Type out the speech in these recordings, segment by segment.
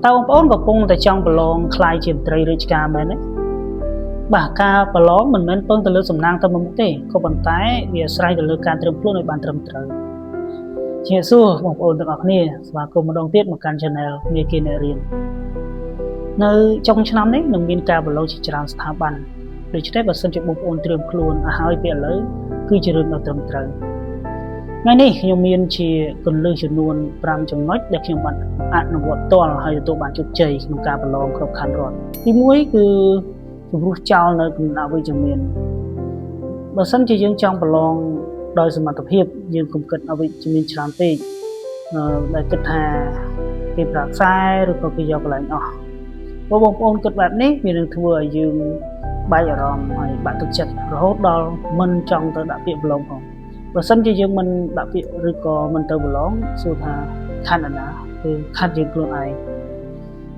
តើបងប្អូនកំពុងតែចង់ប្រឡងក្លាយជាមន្ត្រីរាជការមែនទេបាទការប្រឡងមិនមែនពឹងទៅលើសំណាងតែមួយមុខទេក៏ប៉ុន្តែវាអាស្រ័យទៅលើការត្រៀមខ្លួនឲ្យបានត្រឹមត្រូវជាសួរបងប្អូនទាំងអស់គ្នាស្វាគមន៍ម្ដងទៀតមកកាន់ Channel មេគេអ្នករៀននៅចុងឆ្នាំនេះនឹងមានការប្រឡងជាច្រើនស្ថាប័នដូច្នេះបើសិនជាបងប្អូនត្រៀមខ្លួនឲ្យហើយពីឥឡូវគឺជារឿងដ៏ត្រឹមត្រូវថ្ងៃនេះខ្ញុំមានជាគន្លឹះចំនួន5ចំណុចដែលខ្ញុំបានអនុវត្តផ្ទាល់ហើយទទួលបានជោគជ័យក្នុងការប្រឡងក្របខ័ណ្ឌរដ្ឋទី1គឺជំរុះចោលនៅគំនិតអវិជ្ជមានបើសិនជាយើងចង់ប្រឡងដោយសមត្ថភាពយើងកុំគិតអវិជ្ជមានច្រើនពេកដែលគិតថាគេប្រើខ្សែឬក៏គេយកកន្លែងអស់ព្រោះបងប្អូនគិតបែបនេះវានឹងធ្វើឲ្យយើងបែកអារម្មណ៍ហើយបាក់ទឹកចិត្តរហូតដល់មិនចង់ទៅដាក់ពាក្យប្រឡងផងបើសិនជាយើងមិនដាក់ពាក្យឬក៏មិនទៅប្រឡងសួរថាខាត់ណាណាគឺខាត់យើងខ្លួនឯង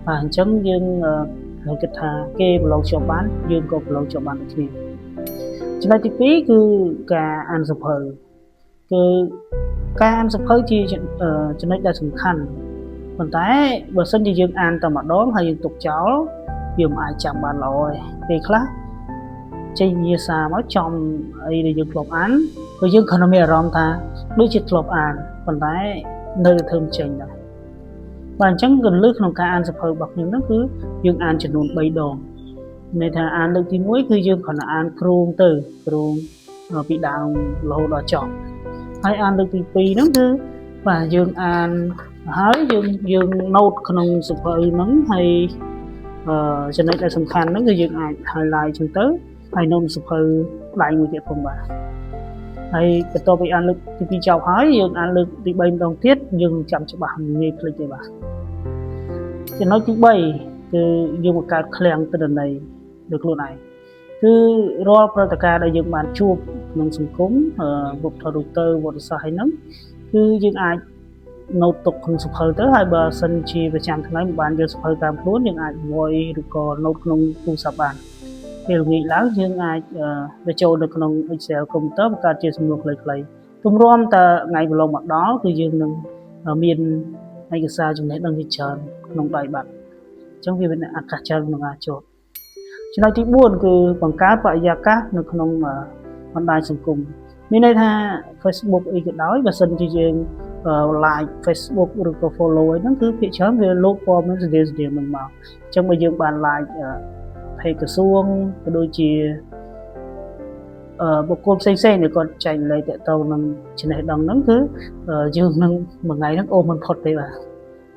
បាទអញ្ចឹងយើងគិតថាគេប្រឡងជាប់បានយើងក៏ប្រឡងជាប់បានដូចគ្នាចំណុចទី2គឺការអានសៀវភៅគឺការអានសៀវភៅជាចំណុចដែលសំខាន់ប៉ុន្តែបើសិនជាយើងអានតែម្ដងហើយយើងទុកចោលវាមិនអាចចាំបានល្អទេពេលខ្លះចេញវិញ្ញាសាមកចំអីដែលយើងធ្លាប់អានព្រោះយើងគ្រាន់តែមានអារម្មណ៍ថាដូចជាធ្លាប់អានប៉ុន្តែនៅតែធ្វើមិនចេញដែរបាទអញ្ចឹងគន្លឹះក្នុងការអានសៀវភៅរបស់ខ្ញុំហ្នឹងគឺយើងអានចំនួន3ដងន័យថាអានលើកទី1គឺយើងគ្រាន់តែអានគ្រោងទៅគ្រោងពីដើមរហូតដល់ចប់ហើយអានលើកទី2ហ្នឹងគឺបាទយើងអានហើយយើងយើង note ក្នុងសៀវភៅហ្នឹងហើយអឺចំណុចដែលសំខាន់ហ្នឹងគឺយើងអាច highlight ចឹងទៅហើយ note សៀវភៅដៃមួយទៀតផងបាទហើយបន្ទាប់ពីអានលើកទី2ចប់ហើយយើងអានលើកទី3ម្ដងទៀតយើងចាំច្បាស់ងាយភ្លេចទេបាទចំណុចទី3គឺយើងបង្កើតឃ្លាំងទិន្នន័យដោយខ្លួនឯងគឺរាល់ព្រឹត្តិការណ៍ដែលយើងបានជួបក្នុងសង្គមវប្បធម៌ទូទៅវត្តសាស្ត្រហ្នឹងគឺយើងអាច note ទុកក្នុងសៀវភៅទៅហើយបើសិនជាប្រចាំថ្ងៃមិនបានយកសៀវភៅតាមខ្លួនយើងអាច voice ឬក៏ note ក្នុងទូរស័ព្ទបានពេលល្ងាចឡើងយើងអាចបញ្ចូលនៅក្នុង Excel computer បង្កើតជាសំណួរខ្លីៗទម្រាំតើថ្ងៃប្រឡងមកដល់គឺយើងនឹងមានឯកសារចំណេះដឹងជាច្រើនក្នុងដៃបាត់អញ្ចឹងវាមានឱកាសច្រើនក្នុងការជាប់ចំណុចទី4គឺបង្កើតបរិយាកាសនៅក្នុងបណ្ដាញសង្គមមានន័យថា Facebook អីក៏ដោយបើសិនជាយើង like Facebook ឬក៏ follow អីហ្នឹងគឺភាគច្រើនវាលោកព័ត៌មានស្តៀងស្តៀងនឹងមកអញ្ចឹងបើយើងបាន like page ក្រសួងក៏ដូចជាអឺបុគ្គលផ្សេងផ្សេងដែលគាត់ចែករំលែកទាក់ទងនឹងចំណេះដឹងហ្នឹងគឺយើងនឹងមួយថ្ងៃហ្នឹងអូមិនផុតទេបាទ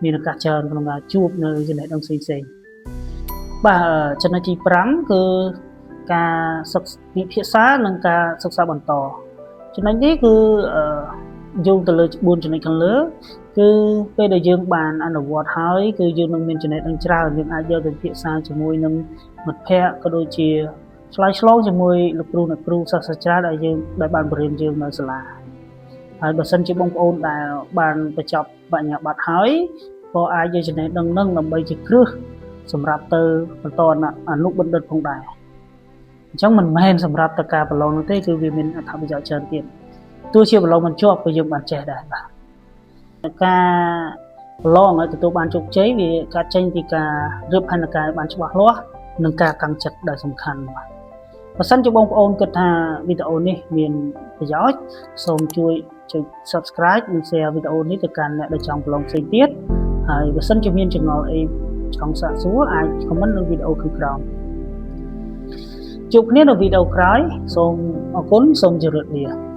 មានឱកាសច្រើនក្នុងការជួបនៅចំណេះដឹងផ្សេងផ្សេងបាទចំណុចទី5គឺការសិក្សាពិភាក្សានិងការសិក្សាបន្តចំណុចនេះគឺយោងទៅលើ4ចំណុចខាងលើគឺពេលដែលយើងបានអនុវត្តហើយគឺយើងនឹងមានចំណេះដឹងច្រើនយើងអាចយកទៅពិភាក្សាជាមួយនឹងមិត្តភ័ក្តិក៏ដូចជាឆ្លើយឆ្លងជាមួយលោកគ្រូអ្នកគ្រូសាស្ត្រាចារ្យដែលយើងដែលបានបង្រៀនយើងនៅសាលាហើយបើសិនជាបងប្អូនដែលបានបញ្ចប់បញ្ញាបត្រហើយក៏អាចយកចំណេះដឹងនឹងដើម្បីជាគ្រឹះសម្រាប់ទៅបន្តអនុបណ្ឌិតផងដែរអញ្ចឹងមិនមែនសម្រាប់តែការប្រឡងនោះទេគឺវាមានអត្ថប្រយោជន៍ច្រើនទៀតទោះជាប្រឡងមិនជាប់ក៏យើងបានចេះដែរបាទការប្រឡងឲ្យទទួលបានជោគជ័យវាកើតចេញពីការរៀបផែនការឲ្យបានច្បាស់លាស់និងការតាំងចិត្តដែលសំខាន់បាទបើសិនជាបងប្អូនគិតថាវីដេអូនេះមានប្រយោជន៍សូមជួយចុច Subscribe និង Share វីដេអូនេះទៅកាន់អ្នកដែលចង់ប្រឡងផ្សេងទៀតហើយបើសិនជាមានចម្ងល់អីចង់សាកសួរអាច comment នៅវីដេអូខាងក្រោមជួបគ្នានៅវីដេអូក្រោយសូមអរគុណសូមជម្រាបលា។